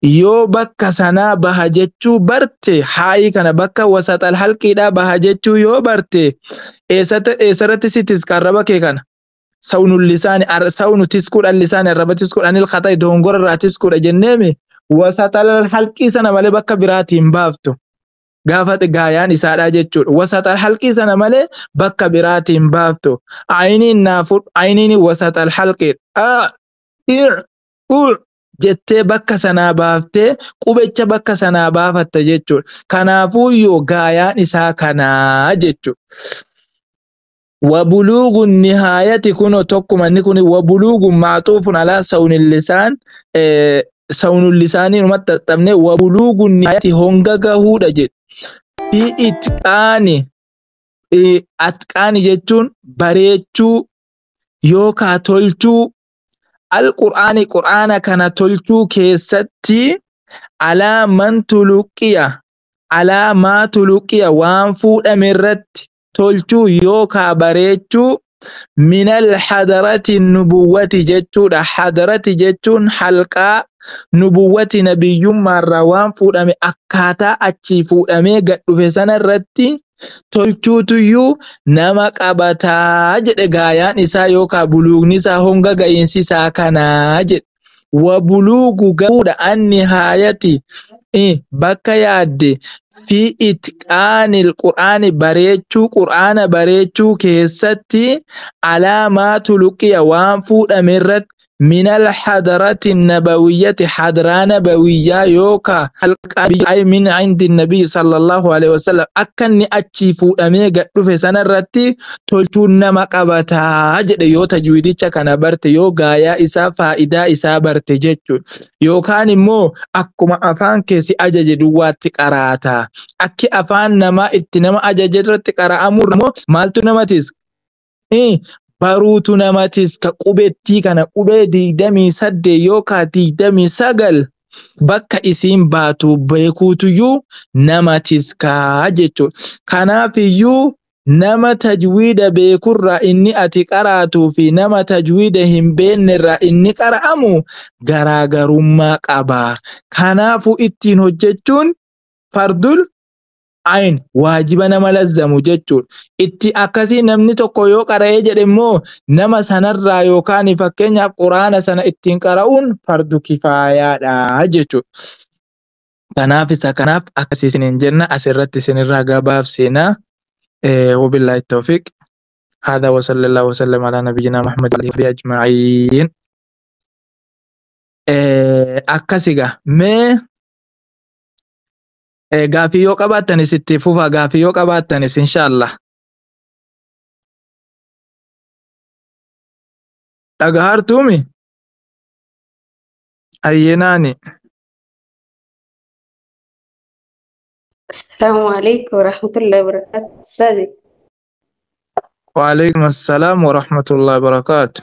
Yoo bakka sanaa baha jechuu barte, haayii kana bakka wasaxal halqiidhaa baha jechuu yoo barte, eessarratti si tiska arraba kee kana? Sawnul lisaani, sawnu tiskuudhaan lisaani, arraba tiskuudhaan ilqaxa dogongora irraa tiskuudha jenneemi, wasaxal halqii sana malee bakka biraatiin baaftu. Gaafa gaayaan isaadhaa jechuudha. Wasaxal halqii sana malee bakka biraatiin baaftu. Ayiniin naa fudhu, ayiniin wasaxal halqiidha. A, I, U jettee bakka sanaa baaftee qubecha bakka sanaa baafatta jechuudha. Kanaafuu yoo gaayaan isaa kanaa jechuudha. Wabuluugu nihaayati kunoo tokkuma inni kun wabuluugu maaxuufun alaa sawnil lisaan, sawnul lisaanii numatti xaxxabne, wabuluugu nihaayati honga gahuudha jedhu. Fi itqaani, atqaani jechuun bareechuu yookaa tolchuu, alqur'aani qur'aana kana tolchuu keessatti, alaa man tuluqiya, alaa maa tuluqiya waan fuudhame irratti tolchuu yookaa bareechuu, minal hadarati nubuwwati jechuudha. Hadarati jechuun halqaa, nubuwwati nabiyyummaarraa waan fuudhame akkaataa achii fuudhamee gad dhufe sana irratti tolchuutuyyuu nama qabataa jedhe. Gaayaan isaa yookaa buluugni isaa honga ga'iinsi isaa kanaa jedhe. Wabuluugu gahuudha anni haayati bakka yaadde fi itqaanil qur'aani bareechuu, qur'aana bareechuu keessatti, alaa maa tuluqiya waan fuudhame irratti, minal hadarati nabawiyyati hadraa nabawiyyaa yookaa ay min indi nabiy sallallahu alaihi wasallam akka inni achii fuudhamee gad dhufe sana irratti tolchuun nama qabataa jedhe. Yoo tajwiidicha kana barte, yoo gaayaa isaa faayidaa isaa barte jechuudha. Yookaan immoo akkuma afaan keessi ajaje duwwaatti qaraata. Akki afaan namaa itti nama ajaje irratti qara'amuu immoo maaltu nama tiska? Baruutu nama tiska. Qubettii kana qubee 28 yookaan 29 bakka isiin baatu beekuutuyyuu nama tiskaa jechuudha. Kanaafiyyuu nama tajwiida beekurraa inni ati qaraatuu fi nama tajwiida hin beeknerraa inni qara'amu garaagarummaa qaba. Kanaafuu ittiin hojjechuun fardul ayin, waajiba nama lazzamu jechuudha. Itti akkasii namni tokko yoo qara'ee jedhe immoo nama sanarraa yookaan fakkeenyaaf quraana sana ittiin qara'uun fardu kifaayaadha jechuudha. Kanaaf isa kanaaf akkasii isiniin jenna, asirratti isinirraa gabaabsina. Wabillahi tawfiq. هذا وصلى الله وسلم على نبينا محمد وآله أجمعين. Akkasiga mee gaafii yoo qabaattanis itti fufa, gaafii yoo qabaattanis inshaallah. Dhagahartuumi? Ayyenaani. السلام عليكم ورحمة الله وبركاته أستاذي. وعليكم السلام ورحمة الله وبركاته.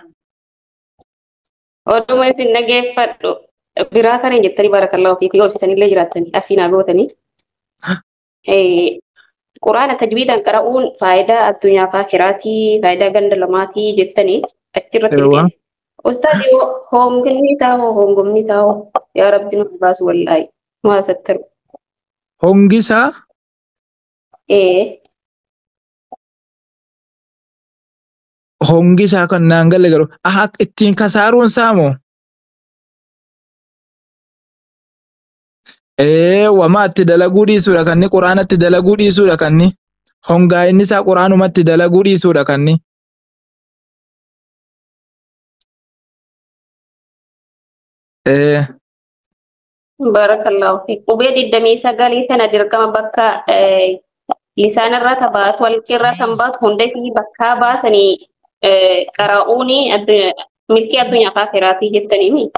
Oduma isin dhageeffadhu biraa kana jettanii, barakallahu fiikum, yoo ibsitanillee jiraattanii afiinaa gootanii. Quraana tajwiidaan qara'uun faayidaa addunyaa fi akiraatii, faayidaa ganda lamaatii jettanii achirratti Eewwa. fide. Ustaazi, hoongonni isaa hoo, hoongomni isaa hoo? Yaa Rabbi nu baasu, wallaahi maa sattaru. Hongi isaa Ee. Hongi isaa kan naan galle garuu aha ittiin kasaaruun isaa moo? Ee, wamaa itti dalaguu dhiisuudha kanni, quraanatti dalaguu dhiisuudha kanni. Hongaa inni isaa quraanumatti dalaguu dhiisuudha kanni. Ee. Barakallahu fiik. Qubee 29 tana dirqama bakka lisaanarraa tabaatu, halqirraa kan baatu hunda isii bakkaa baasanii qara'uuni milkii addunyaa fi akiraatii jettanii.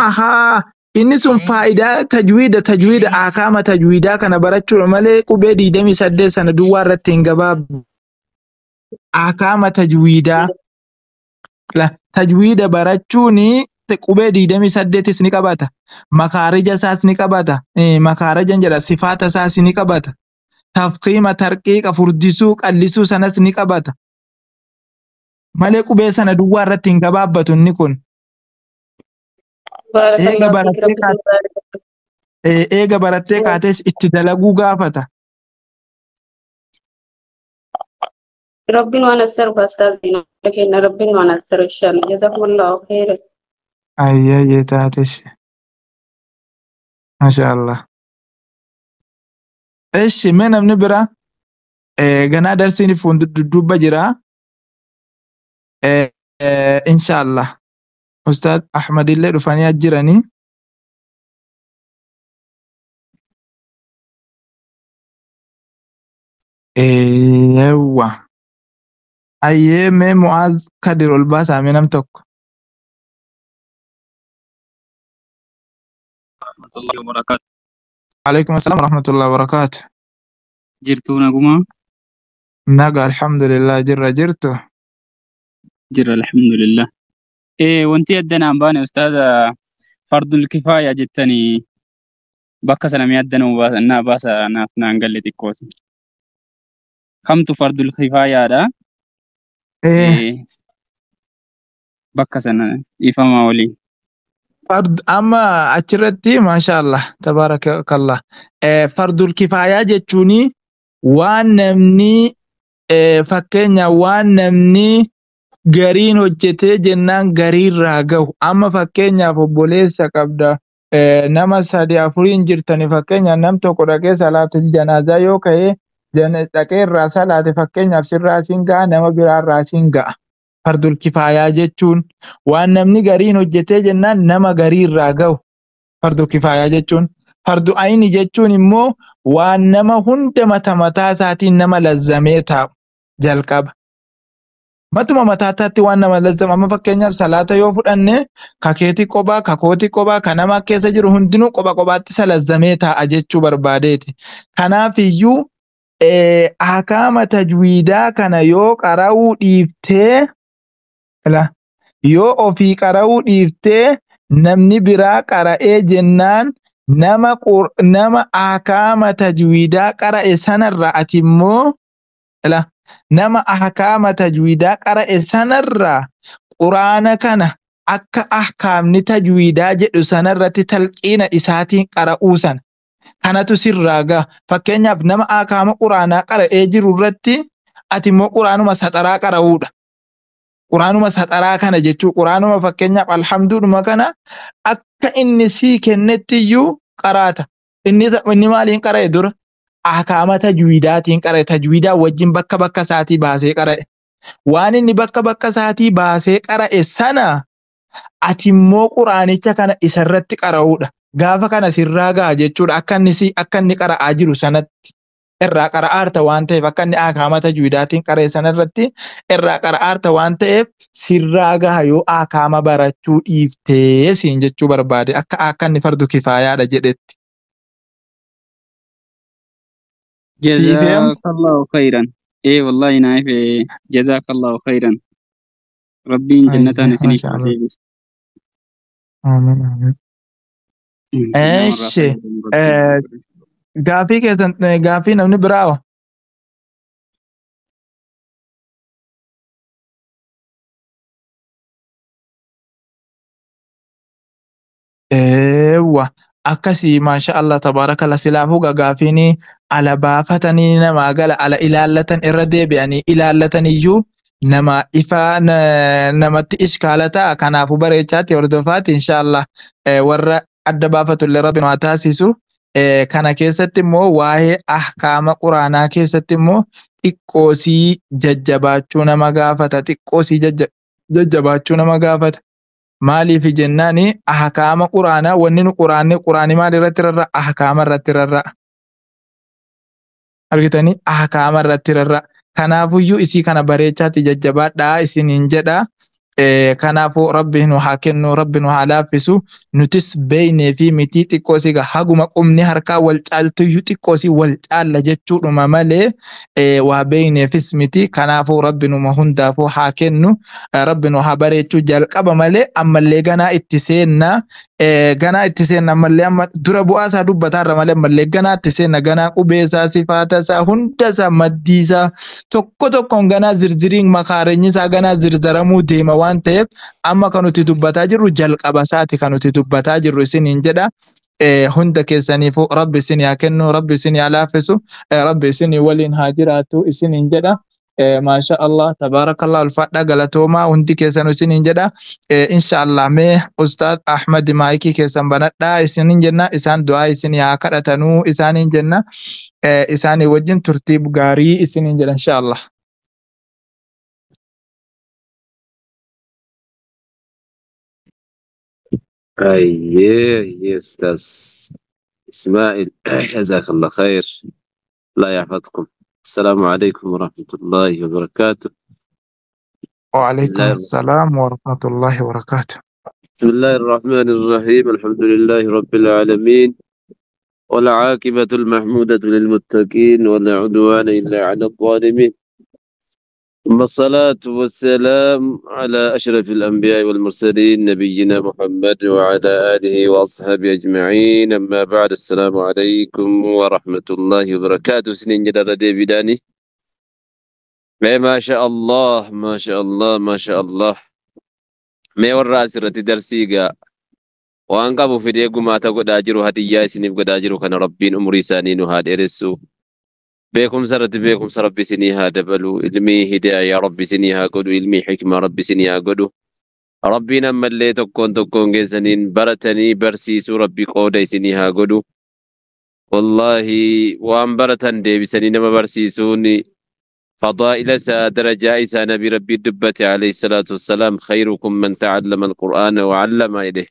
Ahaa, inni sun faayidaa tajwiida akaama tajwiidaa kana barachuudha malee qubee 28 sana duwwaa irratti hin gabaabdu. Akaama tajwiidaa tajwiida barachuuni qubee 28s ni qabata. Makaarija isaas ni qabata. Makaarajan jedha, sifaata isaas ni qabata. Tafkiima, tarqiiqa, furdisuu, qallisuu sanas ni qabata. Malee qubee sana duwwaa irratti hin gabaabbatu inni kun. Eega Baarakallahu fiik barattee rabbi kaate sin baarakallahu. eega barattee kaates itti dalaguu gaafata. Rabbiin waan assaru ustaaziin kenna rabbiin waan assaru inshallah. Jazakumullahu khairan. Ayyayyee taatesh. Masha Allah. Eshi mee namni biraa ganaa darsiin fuuldudduuba jira. Inshallah. Ustaad Ahmad illee dhufanii as jiranii. Eewwa. Ayyee mee Mu'aaz Kadir ol baasaa mee nam tokko. Warahmatullahi wabarakatuh. Alaikum assalam warahmatullahi wabarakatuh. Jirtuu nagumaa? Naga alhamdulillah jirra jirtu. Jira alhamdulillah. Wanti adda naan baane ustaaza fardul kifaaya jettanii bakka sana mee adda nuu baasa naa baasa naaf naan galle xiqqooti. Kamtu fardul kifaayaadha? Bakka sana dhiifama waliin. Fard amma achirratti maashaallah tabaarakallah. Fardul kifaayaa jechuun waan namni fakkeenya waan namni gariin hojjetee jennaan gariirraa gahu. Amma fakkeenyaaf obboleessa qabda. Nama sadi afuriin jirtani fakkeenyaaf nam tokko dhaqee salaatul janaazaa yoo ka'e dhaqee irraa salaate fakkeenyaaf sirraa siin ga'a nama biraarraa siin ga'a. Fardul kifaayaa jechuun waan namni gariin hojjetee jennaan nama gariirraa gahu. Fardul kifaayaa jechuun. Fardu ayni jechuun immoo waan nama hunda mata mataa isaatiin nama lazzamee taa'u jalqaba. Matuma mataa isaatti waan nama lazzamu amma fakkeenyaaf salaata yoo fudhanne kakeetii qophaa, kakootii qophaa, kan nama keessa jiru hundinuu qopha qophaatti isa lazzamee taa'a jechuu barbaadeeti. Kanaaf iyyuu ahkaama tajwiidaa kana yoo qara'uu dhiiftee yoo ofii qara'uu dhiiftee namni biraa qara'ee jennaan nama ahkaama tajwiidaa qara'e sanarraa ati immoo nama ahkaama tajwiidaa qara'e sanarraa quraana kana akka ahkaamni tajwiidaa jedhu sanarratti talqiina isaatiin qara'uu sana kanatu sirraa gaha. Fakkeenyaaf nama ahkaama quraanaa qara'ee jiru irratti ati immoo quraanuma saxaraa qara'uudha. Quraanuma saxaraa kana jechuu quraanuma fakkeenyaaf alhamduudhuma kana akka inni sii kennetti iyyuu qaraata. Inni maaliin qara'e dura? Ahkaama tajwiidaatiin qara'e. Tajwiidaa wajjin bakka bakka isaatii baasee qara'e. Waan inni bakka bakka isaatii baasee qara'e sana ati immoo quraanicha kana isarratti qara'uudha. Gaafa kana sirraa gaha jechuudha. Akka inni qara'aa jiru sanatti irraa qara'aarta waan ta'eef akka inni ahkaama tajwiidaatiin qara'e sanarratti irraa qara'aarta waan ta'eef sirraa gaha yoo ahkaama barachuu dhiiftee siin jechuu barbaade akka inni fardu kifaayaadha jedhetti. Jazakallahu khairan. Wallahi naaf jazakallahu khairan. Rabbiin jannataan isiniif haa deebisu. Amiin amiin. Eeshi gaafii keessan gaafii namni biraa hoo? Eewwa akkasii maasha Allah tabaarakalla silaafuu gaafiin ala baafatanii namaa gala ala ilaallatan irra deebi'anii ilaallatan iyyuu nama ifa namatti ishkaala ta'a. Kanaafuu bareechaatti hordofaati inshaallah warra adda baafatullee rabbi nu haa taasisu. Kana keessatti immoo waa'ee ahkaama quraanaa keessatti immoo xiqqoosii jajjabaachuu nama gaafata. Xiqqoosii jajjabaachuu nama gaafata. Maaliif jennaani ahkaama quraanaa wanni nu quraanni quraanii maal irratti rarra'a? Ahkaama irratti rarra'a. Argitanii ahkaama irratti rarra'a. Kanaafuyyuu isii kana bareechaatti jajjabaadhaa isiniin jedha. Kanaafuu rabbi nu haa kennu, rabbi nu haa laaffisu. Nutis beeynee fi mitii xiqqoosii haguma qubni harkaa wal caaltuyyuu xiqqoosii wal caalla jechuudhuma malee waa beeyneefis miti. Kanaafuu rabbi numa hundaafuu haa kennu, rabbi nu haa bareechuu jalqaba malee ammallee ganaa itti seenna. Ganaa itti seenna ammallee amma dura bu'aa isaa dubbataarra malee ammallee ganaa itti seenna ganaa qubee isaa sifaata isaa hunda isaa maddii isaa tokko tokkoon ganaa zirziriin makaareenyi isaa ganaa zirzaramuu deema waan ta'eef amma kan nuti dubbataa jirru jalqaba isaati kan nuti dubbataa jirru isiniin jedha. Hunda keessaniifuu Rabbi isin haa kennu, Rabbi isin haa laaffisu, Rabbi isin waliin haa jiraatu isiniin jedha. Maasha Allah, tabaarakallah, ulfaadhaa galatoomaa hundi keessanuu isiniin jedha. Insha Allah mee Ustaaz Ahmad maayikii keessan banadhaa isiniin jenna. Isaan du'aa isin haa kadhatanuu isaaniin jenna. Isaanii wajjin turtii gaarii isiniin jedha insha Allah. أيه أستاذ إسماعيل، جزاك الله خير، الله يحفظكم. السلام عليكم ورحمة الله وبركاته. بسم وعليكم الله السلام ورحمة الله وبركاته. بسم الله الرحمن الرحيم. الحمد لله رب العالمين، والعاقبة المحمودة للمتقين، ولا عدوان إلا على الظالمين، ثم الصلاة والسلام على أشرف الأنبياء والمرسلين، نبينا محمد وعلى آله وأصحابه أجمعين. أما بعد، السلام عليكم ورحمة الله وبركاته. سنين جدار ديفيداني. ما شاء الله، ما شاء الله، ما شاء الله. Mee warra asirratti darsiigaa waan qabu fidee gumaata godhaa jiru, hadiyyaa isiniif godhaa jiru kana, Rabbiin umurii isaanii nu haa dheeressu. Beekumsa irratti beekumsa Rabbi isinii haa dabalu. Ilmii hidaaya Rabbi isinii haa godhu. Ilmii hikmaa Rabbi isinii haa godhu. Rabbiin ammallee tokkoon tokkoon keessaniin baratanii barsiisuu Rabbi qooda isinii haa godhu. Wallaahi, waan baratan deebisanii nama barsiisuun fadaa'ila isaa, darajaa isaa Nabi Rabbii dubbate alayhi salaatu wassalaam: "خيركم من تعلم القرآن وعلمه" jedhe.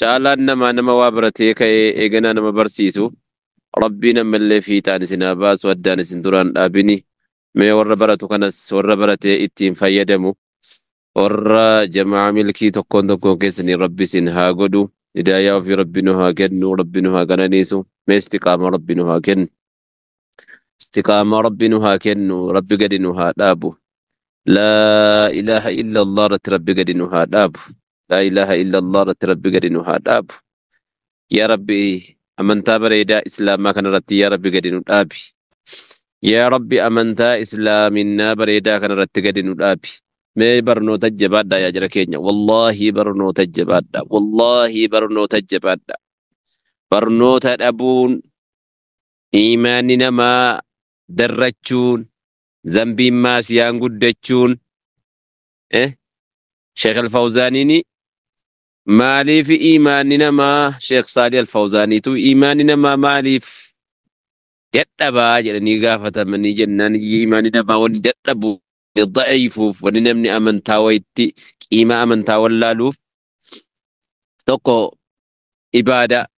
Caalaan namaa nama waa baratee ka'ee eeganaa nama barsiisu. Rabbiin ammallee fiixaan isin haa baasu, addaan isin duraan dhaabini. Mee warra baratu kanas, warra baratee ittiin fayyadamu, warra jamaa milkii tokkoon tokkoon keessanii Rabbi isin haa godhu. Hidaayaa ofii Rabbi nu haa kennu, Rabbi nu haa qananiisu. Mee istiqaamaa Rabbi nu haa kennu. Istiqaamaa Rabbi nu haa kennu, Rabbi gadi nu haa dhaabu. لا إله إلا الله irratti Rabbi gadi nu haa dhaabu. لا إله إلا الله irratti Rabbi gadi nu haa dhaabu. Yaa Rabbi, amantaa bareedaa Islaamaa kanarratti yaa Rabbi gadi nu dhaabi. Yaa Rabbi, amantaa Islaaminaa bareedaa kanarratti gadi nu dhaabi. Mee barnoota jabaadhaa yaa jara keenya. Wallaahi, barnoota jabaadhaa. Wallaahi, barnoota jabaadhaa. Barnoota dhabuun, imaanni namaa darrachuun, zambiin maasiyaan guddachuun. Sheekh Alfawzaaniin maaliif imaanni namaa, Sheekh Saalih Alfawzaaniitu imaanni namaa maaliif dadhabaa jedhanii gaafatamanii jennaan, imaanni namaa wanni dadhabu da'iifuuf, wanni namni amantaa wayitti qiimaa amantaa wallaaluuf, tokko ibaada